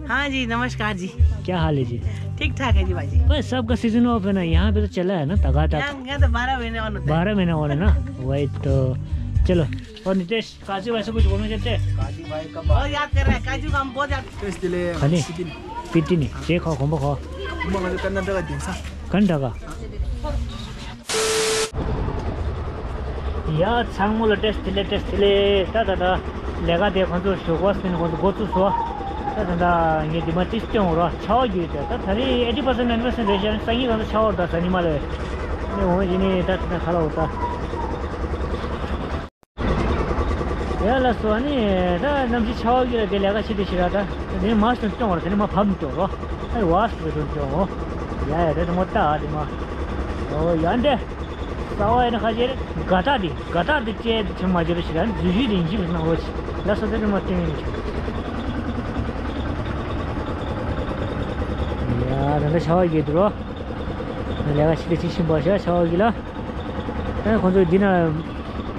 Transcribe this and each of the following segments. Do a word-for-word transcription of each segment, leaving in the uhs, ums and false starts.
हाँ जी, नमस्कार जी। क्या हाल है जी? ठीक ठाक है जी भाई जी। बस सबका सीजन ऑफ है ना, यहाँ पे तो चला है ना तगातक। यहाँ, यहाँ तो बारह महीने ऑन होता है। बारह महीने ऑन है ना, वही तो। चलो, और नितेश, काजू भाई से कुछ बोलना चाहते हैं? काजू भाई का बहुत याद कर रहा है, काजू का हम बहुत याद। टेस्ट ले। खाने? पिटी नहीं, पिटी नहीं, ये खाओ, खुम्बा खाओ। खुम्बा का कर्नाटक का दिन सा। कर्नाटक का? ཡ་ཚང་མ་ལ་བཀྲ་ཤིས་བདེ་ལེགས། བཀྲ་ཤིས་བདེ་ལེགས། ད་ད་ད་ལས་ཀ་དེ་ཁོང་ཚོ་ཞོགས་པ་སེམས་ཁོང་ཚོ་འགོ་བཙུགས་སོ། ད་ད་ད་ངས་འདི་མ་ཏིས་སྐྱོང་རོགས་ཆར་པ་རྒྱུགས་ཏེ། ད་ད་རེས་eighty percent, ninety percent རེད་ཤག་སང་ཉིན་ཁོང་ཚོ་ཆར་པ་ད་སང་ཉིན་མ་ལས་ནས་འོང་ཡིན་ནི། ད་ད་ད་ཁ་ལ་འོ་ད། ཡ་ལ་སོ་ནི་ད་གནམ་གཤིས་ཆར་པ་རྒྱུགས་ལ་དེ་ལས་ཀ་བྱེད་དེ་ཤི་ར། ད་དེ་ནི་མ་སྟོན་སྐྱོང་རོགས། དེ་ནི་མ་ཕབ་སྐྱོང་རོགས། ཨ་ཡི་བ་སུ་སྟོན་སྐྱོང་འོ། ཡ་ཡ་དེ་དུ་མོ་ད་དེ་མ་འོ་ཡ་འདྲེ། ས་བ་ཡིན་ན་ཁ་ཤས་རེད། དགའ་རྟགས་དེ་དགའ་རྟགས་དེ་བཅས་དེ་ཆེན་མ་བརྗོད་པ་ཞིག་ར། འཛུལ་ཞུགས་དེ་ཡིན་གཅིག་མིན་ན་འོ་ཆེ་ལ་སོ་དེ་དུ་མ་སྟོན་ཡིན་ཆོག་ཡ་ད་ད་ཆར་པ་རྒྱུགས་འདུག་རོ། ལས་ཀ་ཤི་དེ་ཅི་ཤི་འབའ་ཤ་ཆར་པ་རྒྱུགས་ལ། ཨ་ཁོང་ཚོས་འདི་ན་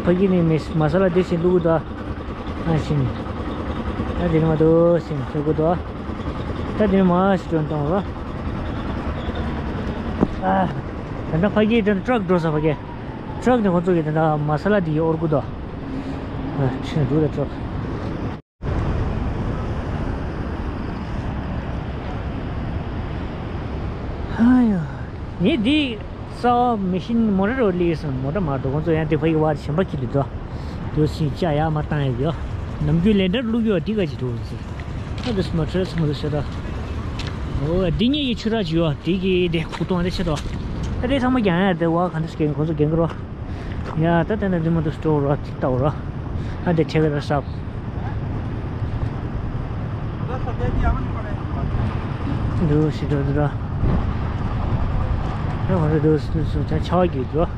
ཕ་གི་ནས་མི་མ་ས་ལ་འདི་བཞིན་བླུག་གི་འདུག་ཨ་ཤིང་། ཨ་འདི་ནས་མ་འདུག་ཤིང་བླུག་གི་འདུག་ད་འདི་ནས་མ་ཞིག་སྒྲོན་གཏོང་རོགས། ཨ་ད་ལྟ་ཕ་གི་དེ་ན་ཊག་འགྲོ་ས། ཕ་གི་ཊག་ནས་ཁོང་ཚོ་གི་དེ་ན་མ་ས་ལ་འདི་ཡི་དབོར་གི་འདུག་ཨ་ཤིང་འདུག་ད་ཊག་ཧ་ཡ། ངས་འདི་གསར་པ་མེ་ཤིན་མོ་ཊ་རོ་ལི་སོང་། མོ་ཊ་མ་འགྲོ། ཁོང་ཚོ་ཡང་དེ་ཕ་ཡི་བར་ཞེན་པ་ཁྱི་ལི་འགྲོ། དུ་སིང་ཅ་ཡ་མ་བཏང་ཡ་ཡོ། ནམ་རྒྱུན་ལེན་ཌར་བླུག་ཡོ་འདི་ག་ཅི་འགྲོ་ཟེར། ཨ་དུ་སི་མ་ཁྲེ་སི་མ་དུ་ཤ་ད། འོ་འདི་ངས་ཡི་ཆུ་ར་ཅི་ཡོ་དེ་གི་དེ་ཁུ་ཏོང་དེ་ཆེ་དོ། ད་དེ་ཚང་མ་རྒྱང་ཡ་དེ་བ་ག་འདྲ་སི་གེ་ཁོང་ཚོ་རྒྱང་གི་རོ། ཡ་ད་ད་ན་འདི་མ་འདུག་སྤྲོ་ར་ཅིག་ལྟ་ར། ཨ་འདི་ཁྲེ་ག་ར་སབ། འདུག་ཞི་འགྲོ་འདུག་ར། ད་ང་ཚོ་འདུག་སུ་སུ་ཆ་ཆ་བ་རྒྱུག་འདུག་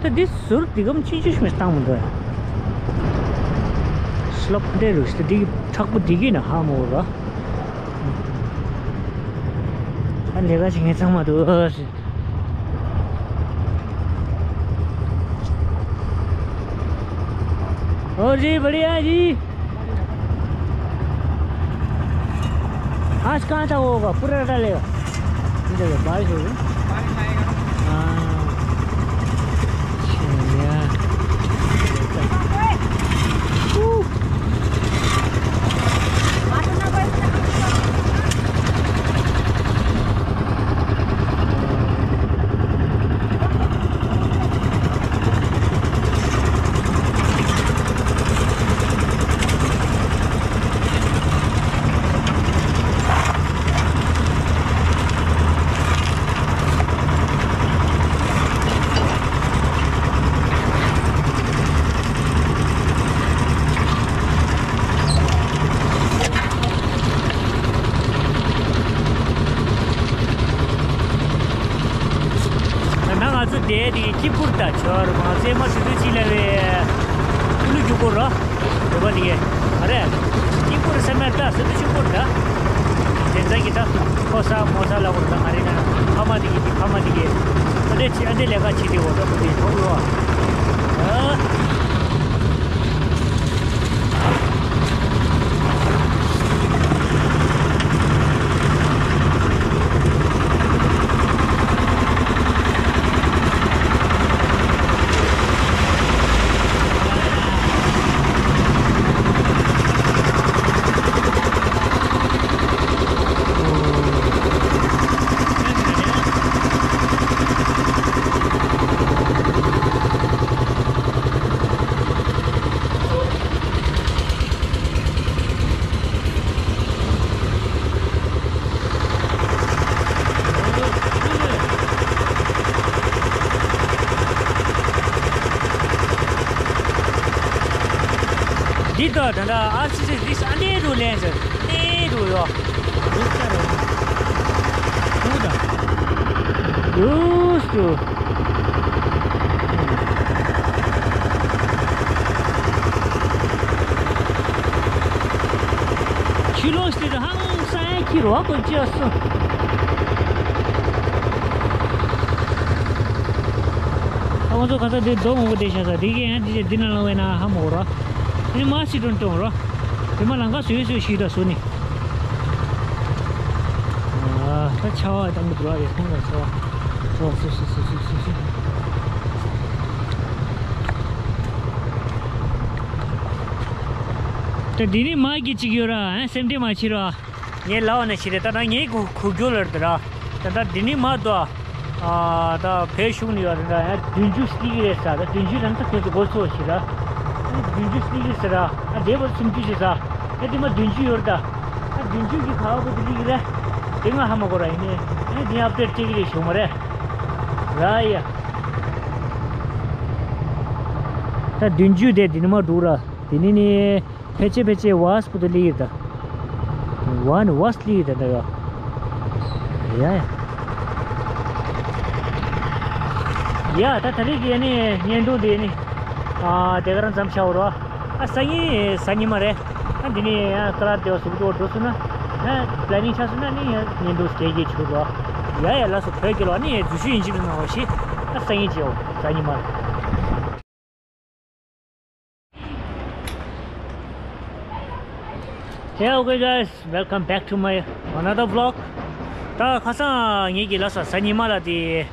ད་འདི་ཟུར་འདི་གམ་ཆུང་ཆུང་ཞིག་མི་བཏང་མི་འདུག་སློབ་འདྲེ་རུ་ཞི་འདི་མཁྲེགས་པོ་འདི་གི་ན་ཧ་མོ་ར། ཨ་ལས་ཀ་བྱེད་མཁན་ཚང་མ་འདུག་ཨོ་ཇི་བ་རི་ཨ་ཇི། आज कहाँ था वो होगा? पूरा रटा लेगा। इधर है, बारिश हो गई। हाँ। अच्छा, यार। ད་ང་ཚོ་དེ་དེ་ཁྱི་ཕུར་ད་ཆོར་མ་ཚེ་མ་སུ་དུ་ཅི་ལ་བའི་ཀུ་ལུ་རྒྱུག་གོ་རོ། རེ་བ་དེ་གས་རེད། ཁྱི་ཕུར་སེ་མེད་ད་སུ་དུ་ཆུ་ཕུར་ད། དེ་འདྲ་གི་ད་ཁོ་ས་མོ་ས་ལ་བོར་ད་ང་རེ་ན་ཕ་མ་དེ་གི་ཕ་མ་དེ་གི་ཨ་འདྲ་ཅི་ཨ་འདྲ་ལས་ཀ་བྱེད་དེ་འོ་ད་ཁོ་དེ་ཐོག་ལོ། ཨ། འདི་དག་ད་ལྟ་ཨར་སི་སི་རིགས་ཨ་ནེ་རུ་ལེན་ཟེར་ཨ་ནེ་རུ་ཡོ། རུ་ཅ་རུ། རུ་དང་། རུ་སུ། ཁྱི་ལོ་སྟེ་ཧང་སང་ཁྱི་རོ་གོ་ཅི་སོ། ཨ་ང་ཚོ་ཁ་ས་དེ་རྡོ་མང་པོ་དེ་ཤ་ས་དེ་གས་ཡང་དེ་འདི་ན་ལོ་བས་ན་ཧ་མོ་རོ། དེ་མ་སི་ཏོན་ཏོན་རོ། དེ་མ་ལང་ཀ་བཟོས་བཟོས་ཤིག་ད་བཟོ་ནི། ཨ་ད་ཆར་པ་བཏང་གི་འདུག་ར། རེ་ཐང་ལ་ཆར་པ། ཆར་པ་སི་སི་སི་སི་སི། ད་འདི་ནི་མ་གི་གཅིག་ཡོད་ར། ཨ་སེམས་ཁྲལ་མ་བྱེད་ར། ངས་ལབ་པ་ནང་བཞིན་རེད། ད་ནང་ངའི་གུ་གུ་རྒྱུ་ལར་དེ་ར། ད་ད་འདི་ནི་མ་དོ། ཨ་ད་བོད་གཞུང་ནས་ཡོད་རེད་ད། ཡང་བདུན་ཅུ་སླེབས་ཀྱི་རེད་ཟེར། ད་བདུན་ཅུ་ལ་ད་ཁོས་འགོ་ཚུགས་ཤིག་ར། བདུན་ཅུ་སླེབས་ཀྱི་ཟེར་ར། ཨ་དེ་བར་སུམ་ཅུ་ཞིག་ཟེར། ཨ་དེ་མ་བདུན་ཅུ་ཡོད་རེད་ད། ཨ་བདུན་ཅུ་གི་ག་བ་བོ་དེ་སླེབས་ཀྱི་རེད། དེ་ང་ཧ་མ་གོ་ར། ཡིན་ནའི་ཨ་དེ་ཨབ་ཌེཊ་སྤྲད་ཀྱི་རེད་བྱུང་བ་རེད། ར་ཡ། ད་བདུན་ཅུ་དེ་འདི་ནི་མ་འགྲོ་ར། དེ་ནི་ནི། ཕལ་ཆེར་ཕལ་ཆེར་ཝཱས་པོ་ཏི་ལི་ཡིར་ད། ཝཱ་ནི་ཝཱས་ལི་ཡིར་ད་ད་ཡ། ཡ་ཡ། ཡ་ད་ད་རེས་ཀྱི་ནི་བརྙན་ཐུང་དེ་ནི། ཨ་དེ་ག་རང་མཚམས་བཞག་རོགས། ཨ་སང་ཉིན་གཟའ་ཉི་མ་རེད། ཨ་འདི་ནི་ཡང་ཀ་ལར་དེ་བ་ཟུག་ཏོ་འགྲོ་སོང་ན། ཨ་པི་ལེ་ནིང་ཆགས་སོང་ན་ནི་ཡང་བརྙན་ཐུང་སྐད་སྐད་ཆུ་རོགས། ཡ་ཡ་ལགས་སོ། བོད་སྐད་ལ་ནི་རྫུ་ཤུ་ཡིན་གཅིག་པ་གནང་རོགས་ཞེས། ཨ་སང་ཉིན་བྱེད་འོ། གཟའ་ཉི་མ་རེད། Hey, okay guys, welcome back to my another vlog. ད་ཁ་སང་ངེད་ཀྱི་ལ་ས་གཟའ་ཉི་མ་ལ་དེ་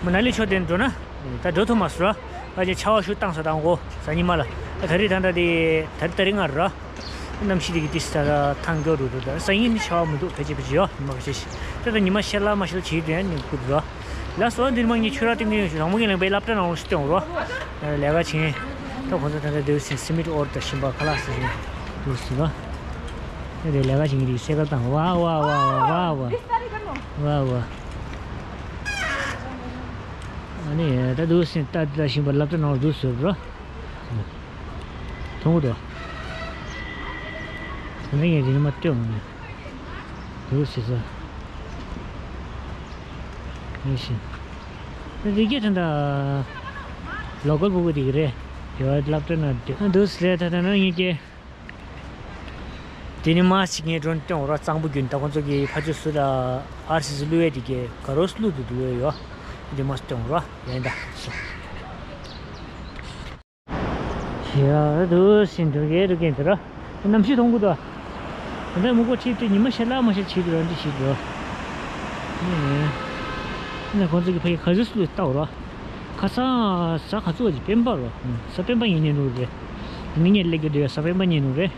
མ་ན་ལི་ཕྱོགས་དེ་འགྲོ་ན་ད་འགྲོ་ཐུབ་མ་སོང་ར། ཨ་ཅེ་ཆར་པ་ཤུགས་བཏང་སོང་དང་གོ་གཟའ་ཉི་མ་ལ། ད་ད་རེས་ད་ད་དེ་ད་རེས་ད་རེས་ང་ར། གནམ་གཤིས་དེ་གི་ཏིས་ད་ཐང་མགྱོགས་འགྲོ་འགྲོ། ད་སང་ཉིན་ནི་ཆར་པ་མི་འདུག་ཕལ་ཆེར་ཕལ་ཆེར་ཡོད་མ་ཕལ་ཆེར་ཞིག་ད་ད་ཉི་མ་ཤར་ལ་མ་ཤར་ལ་བྱེད་དེ་ནི་སྐུ་འགྲོ། ལགས་སོ། འདིར་མ་ངས་ཁྱོད་ར་ཏིང་ཏིང་ཡོད་ཞུ། རང་མོ་གི་ལེན་པའི་སློབ་གྲྭ་ནང་ལོགས་སུ་སྟོན་རོགས། ལས་ཀ་བྱེད། ད་ཁོང་ཚོ་ད་ལྟ་དེའུ་སི་སི་མིད་ཨོར་ད་ཤིང་པ་ཁ་ལག་ཟེར་བཞིན་འདུག་ཟེར་བ། ད་དེ་ལས་ཀ་བྱེད་ཀྱི་རིགས་སེ་ཀལ་བཏང་། ཝ་ཝ་ཝ་ཝ་ཝ་ཝ་ཝ། ཨ་ནི་ད་དེའུ་སི་ད་ད་ཤིང་པ་སློབ་གྲྭ་ནང་ལོགས་སུ་བཟོས་རོགས། མཐོང་གི་འདུག་ད་ངས་དེ་ནི་མ་སྟོན་འོང་ནས། འདུག་ཟེར་ས། ཡིན་ཞིང་། རི་སྐྱེས་དེ་འདྲ། ལོ་ཀལ་ཕྲུ་གུ་དེ་གི་རེད། ཡོད་སློབ་གྲྭ་ན་འདུག་འདུག་ཟེར་ད་ད་ན་ངེད་ཀྱི། དེ་ནི་མ་ཞིག་ངས་སྒྲོན་སྟོན་འོ་ར། གཙང་པོ་རྒྱུན་ད་ཁོང་ཚོ་གི་ཕ་ཆོས་སུ་ལ་ཨར་སི་སི་བླུགས་ཡས་དེ་གི་ག་རོ་སུ་བླུགས་འདུག་འདུག་ཡོད་ཡོད། དེ་མ་སྟོན་འོ་ར་ཡིན་ད་སོ། ཡ་འདུག་ཟིན་འགྲོ་གི་འགྲོ་གི་འདུག་ར། གནམ་གཤིས་མཐོང་གི་འདུག་ད་ལྟ་མུ་གོ་ཁྲིད་དུས་ཉི་མ་ཤར་ལ་མ་ཤར་བྱེད་དུ་ར་འདི་བྱེད་དུ་ར། ཨེ། ཁོང་ཚོ་གི་ཕ་གི་ག་ཟུག་སུ་ལྟ་འོ་ར། ཁ་སང་གཟའ་ག་ཚོད་ཅིག་སྤེན་པ་རོ། གཟའ་སྤེན་པ་ཉིན་ཉིན་རུ་རེད། དེ་ནི་ངས་སླེབས་ཀྱི་འདུག་གཟའ་སྤེན་པ་ཉིན་རུ་རེད།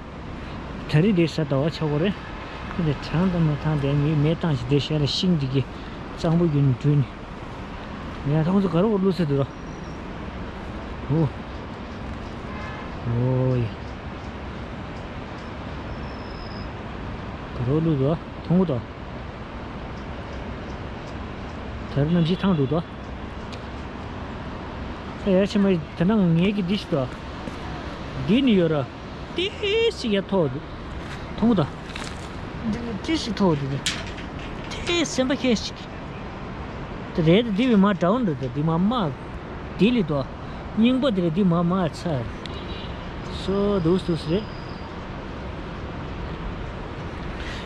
ད་རེས་དེ་གཟའ་ཟླ་བ་ཆགས་པ་རེད། དེ་ནས་གྲང་དང་མ་ཐང་དེ་ངས་མེ་བཏང་ཞིག་དེ་ཤར་ལ་ཤིང་འདི་གི་གཙང་པོ་རྒྱུན་དྲུད་ནས། ཡ་ད་ཁོང་ཚོ་ག་རོ་བླུགས་ས་འདུག་ར། ཨོ། ཨོ་ཡ། ག་རོ་བླུགས་འདུག་མཐོང་གི་འདུག་ད་རུང་གནམ་གཤིས་ཐང་འདུག་འདུག་ཨ་ཡ་ཕྱི་མ་ད་ནང་ངེད་ཀྱི་འདི་ཞིག་འདུག་འདི་ནི་ཡོད་ར། ཏི་ཞིག་ཡ་ཐོག་འདུག་མཐོང་གི་འདུག་འདི་ནི་ཏི་ཞིག་ཐོག་འདུག་ཏི་སེམས་པ་ཁེངས་ཤིག་དེ་རེད་དེ་འདི་བི་མ་འདྲ་བོ་འདུག་དེ་འདི་མ་མ། དེ་ལི་དོ། རྙིང་པ་དེ་རེད་འདི་མ་མ་ཚར། སོ་འདུག་འདུག་རེད།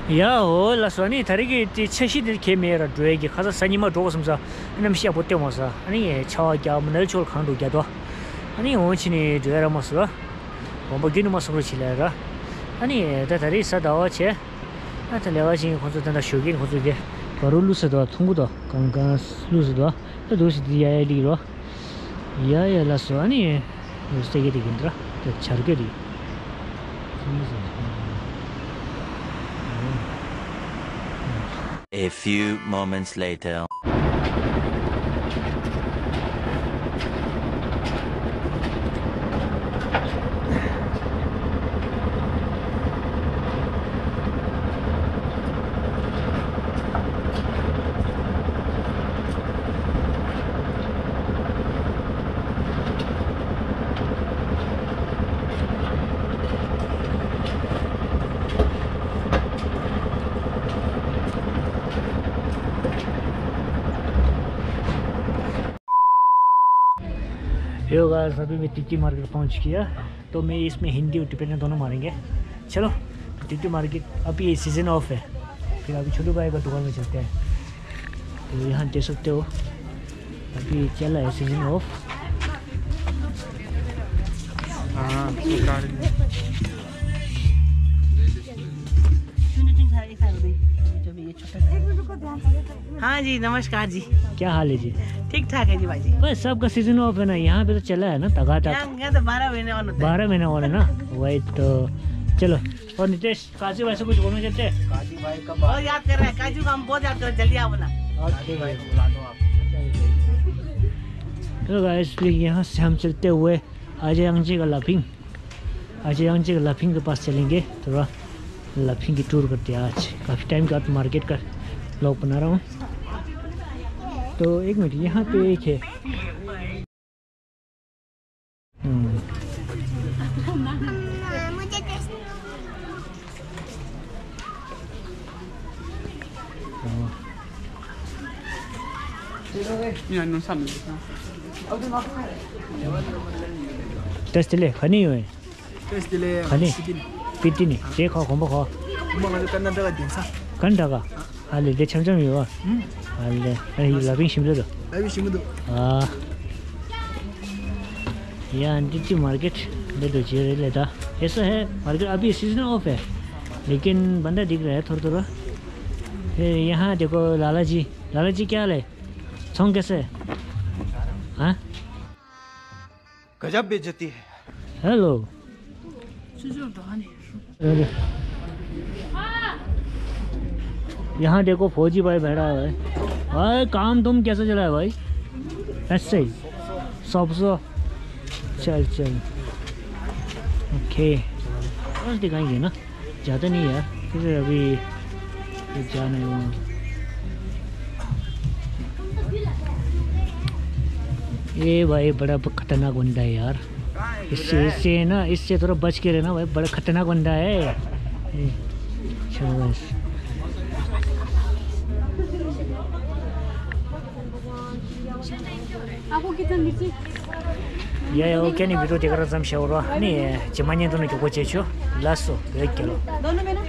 ཡ་འོ་ལགས་སོ། ཨ་ནི་ད་རེས་ཀྱི་དེ་འཆར་གཞི་དེ་གས་མེད་ར། འགྲོ་ཡས་ཀྱི་ཁ་སང་གཟའ་ཉི་མ་འགྲོ་དགོས་བསམ་ས། ཨ་གནམ་གཤིས་ཡག་པོ་སྟོན་མ་ས། ཨ་ནི་ཆར་པ་རྒྱག་མ་ན་ལི་ཕྱོགས་ལ་གང་འགྲོ་རྒྱག་དོ། ཨ་ནི་འོང་ཕྱིན་ནས་འགྲོ་ཡ་ར་མ་སོ་ར། དགོངས་པ་རྒྱུན་ནས་མ་སོང་རོགས་བྱེད་ལ་ར། ཨ་ནི་ད་ད་རེས་གཟའ་ཟླ་བ་བྱས། ཨ་ད་ལས་ཀ་བྱེད་མཁན་ཁོང་ཚོ་ད་ལྟ་ཞོགས་ཀས་ཁོང་ཚོ་དེ་ག་རོ་བླུགས་ས་དོ་མཐོང་གི་འདུག་གང་གང་བླུགས་ས་དོ། ད་འདུག་སེ་དེ་ཡ་ཡ་ལིག་རོ། ཡ་ཡ་ལགས་སོ། ཨ་ནི་འདུག་སེ་གི་དེ་གི་འདྲ་ད་བྱ་རྒོད་རེད། A few moments later. Yo guys, अभी मैं टीटी मार्केट पहुंच गया। तो मैं इसमें हिंदी और टिबेटन दोनों मारेंगे। चलो, टीटी मार्केट अभी सीजन ऑफ है, फिर अभी छोटू भाई का दुकान में चलते हैं। तो यहाँ देख सकते हो, अभी चल रहा है सीजन ऑफ। हाँ, तो गाड़ी में। हाँ जी, नमस्कार जी। क्या हाल है जी? ठीक ठाक है जी भाई जी। बस, सबका सीजन ऑफ है ना, यहाँ पे तो चला है ना, तगा तक। यहाँ, यहाँ तो बारह महीने ऑन होता है। बारह महीने ऑन है ना, वही तो। चलो, और नितेश, काजू भाई से कुछ बोलना चाहते हैं? काजू भाई का बहुत याद कर रहे हैं, काजू का हम बहुत याद कर रहे हैं, जल्दी आओ ना। ओके भाई, बुला दो आप। तो गाइस, फिर यहाँ से हम चलते हुए आजे यांगजी का लाफिंग, आजे यांगजी का लाफिंग के पास चलेंगे। थोड़ा लाफिंग की टूर करते हैं आज। काफ़ी टाइम के बाद मार्केट का व्लॉग बना रहा हूँ। तो एक मिनट, यहाँ पे एक है। हम्म। ཏེས་ཏེ་ལེ་ཁ་ནི་ཡོད། ཏེས་ཏེ་ལེ་ཁ་ནི། སི་ཏི་ནི། སྤི་ཏི་ནི་ཏེ་ཁ་གོམ་པ་ཁ། གོམ་པ་ང་ཚོ་ཀར་ན་ཊ་ཀ་གདན་ས། ཀར་ན་ཊ་ཀ། ཨ་ལེ་དེ་འཆམ་འཆམ་ཡོད་བ། ཨ་ལེ་ཨ་ཡི་ལ་ཕིང་ཞིམ་ལོ་དོ། ལ་ཕིང་ཞིམ་འདུག་ཨ། ཡ་འདི་ཅི་མར་ཀེཊ་འདི་དུ་ཇི་རེད་ལེ་ད། ऐसा है मार्केट अभी सीजन ऑफ है, लेकिन बंदा दिख रहा है थोड़ा थोड़ा। फिर यहाँ देखो लाला जी, लाला जी क्या ले, छौं कैसे? हाँ। गजब बेइज्जती है। हेलो। यहाँ देखो फौजी भाई बैठा हुआ है। भाई काम तुम कैसे चला है भाई? ऐसे ही। सौ सौ। चल चल। ओके। बस दिखाएंगे ना। ज़्यादा नहीं यार, फिर अभी कुछ जा नहीं हुआ। ये भाई बड़ा ब- खतरनाक बंदा है यार। इससे इससे है ना, इससे थोड़ा बच के रहना भाई, बड़ा खतरनाक बंदा है। ये, शाबाश। आपको कितना मिर्ची? या या ओके नहीं, वीडियो देख रहा था हम शौर नहीं है। जमाने दोनों के को चेचो। लासो, देख के लो। दोनों में ना?